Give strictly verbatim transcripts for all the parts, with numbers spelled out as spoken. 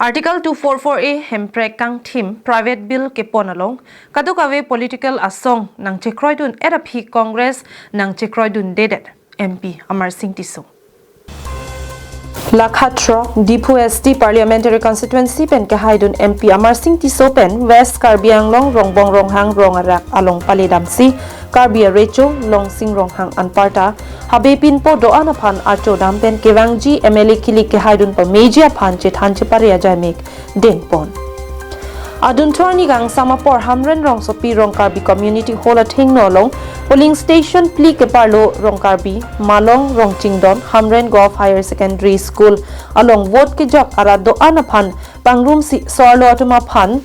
Article two four four A hemprek kangthim private bill kepon along kadokave political asong nangchekroidun-et aphi Congress nangchekroidundedet, M P Amarsing Tisso. Lakha throk Diphu S T Parliamentary Constituency pen kehaidun M P Amarsing Tisso pen West Karbi Anglong Rongbong Ronghang rong arak along paledamsi Karbi arecho Longsing Ronghang anparta habe pinpo do-an aphan archodam pen kevangji M L A kilik kehaidun pameji aphan chethan chepare ajaimek dengpon. Adun thorni kangsam apor Hamren rongsopi Rong Karbi Community Hall athengno along polling station phli keparlo Rong Karbi, Malong, Rongchingdon, Hamren Govt Higher Secondary School along vote kejok arat do-an aphan pangrumsi so-arlo atum aphan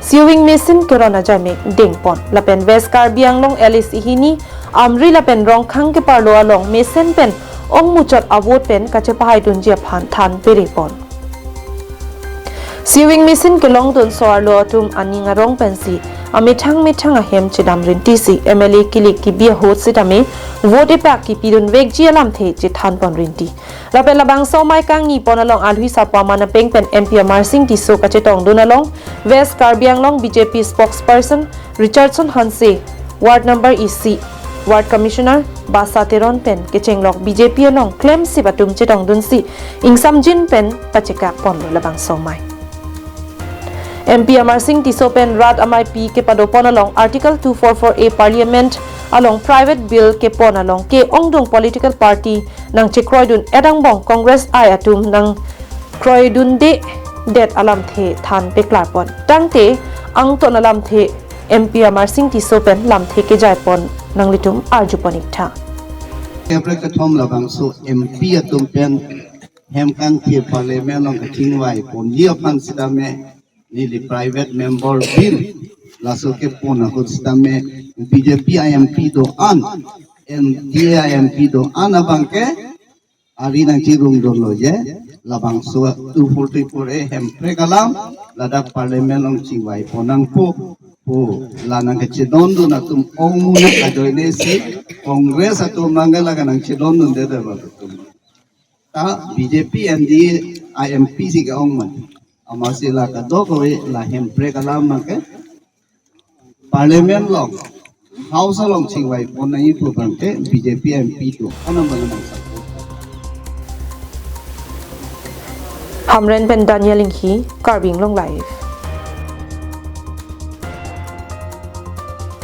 sewing machine keron ajaimek dengpon. Lapen West Karbi Anglong L A C hini Amri lapen Rongkhang keparlo along mesen pen ongmuchot avote pen kachepahaidunji aphan than perepon. Sewing machine kelongdun so-arlo atum aning arong pensi amethang methang ahem chedam rintisi M L A kilik kibi ahut sitame vote epak kipidunvekji alamthe chethanpon rinti. Lapen labangso amei kangnipon along alhui sapo aman apeng pen M P Amarsing Tisso kachetongdun along West Karbi Anglong B J P spokesperson Richardson Hanse, Ward number isi, Ward Commissioner Basa Teron pen kechenglok B J P along klemsip atum chetongdunsi ingsamjin pen pachekakponlo labangso amei. M P Amarsing Tisso pen rat ameipi kepadopon along Article two four four A Parliament along private bill kepon along ke-ongdung political party nangchekroidun-et angbong Congress ai atum nangkroidundedet alamthe than peklarpon. Tangte angton alamthe M P Amarsing Tisso pen lamthe kejaipon nanglitum arjupon iktha. April kethom labangso M P atum pen hem kangthir Parliament along kachingvaiponji aphan sitame neli private member bill laso kepon ahut sitame B J P M P do-an, N D A M P do-an abangke ari nangchirungdunlo je labangso two forty-four A hemprek alam ladak Parliament along chingvaipon nangpo pu la nangkachedondun atum ongmu ajoinesi Congress atum abangke la nangchedondundedet atum. Ta B J P N D A M P si ke-ong man. Amatsi la kadokave la hemprek alam abangke Parliament along, House along chingvaipon nangji pu abangke B J P M P do-an abang nang support. Hamren pen Daniel Inghi, Karbi Anglong Live.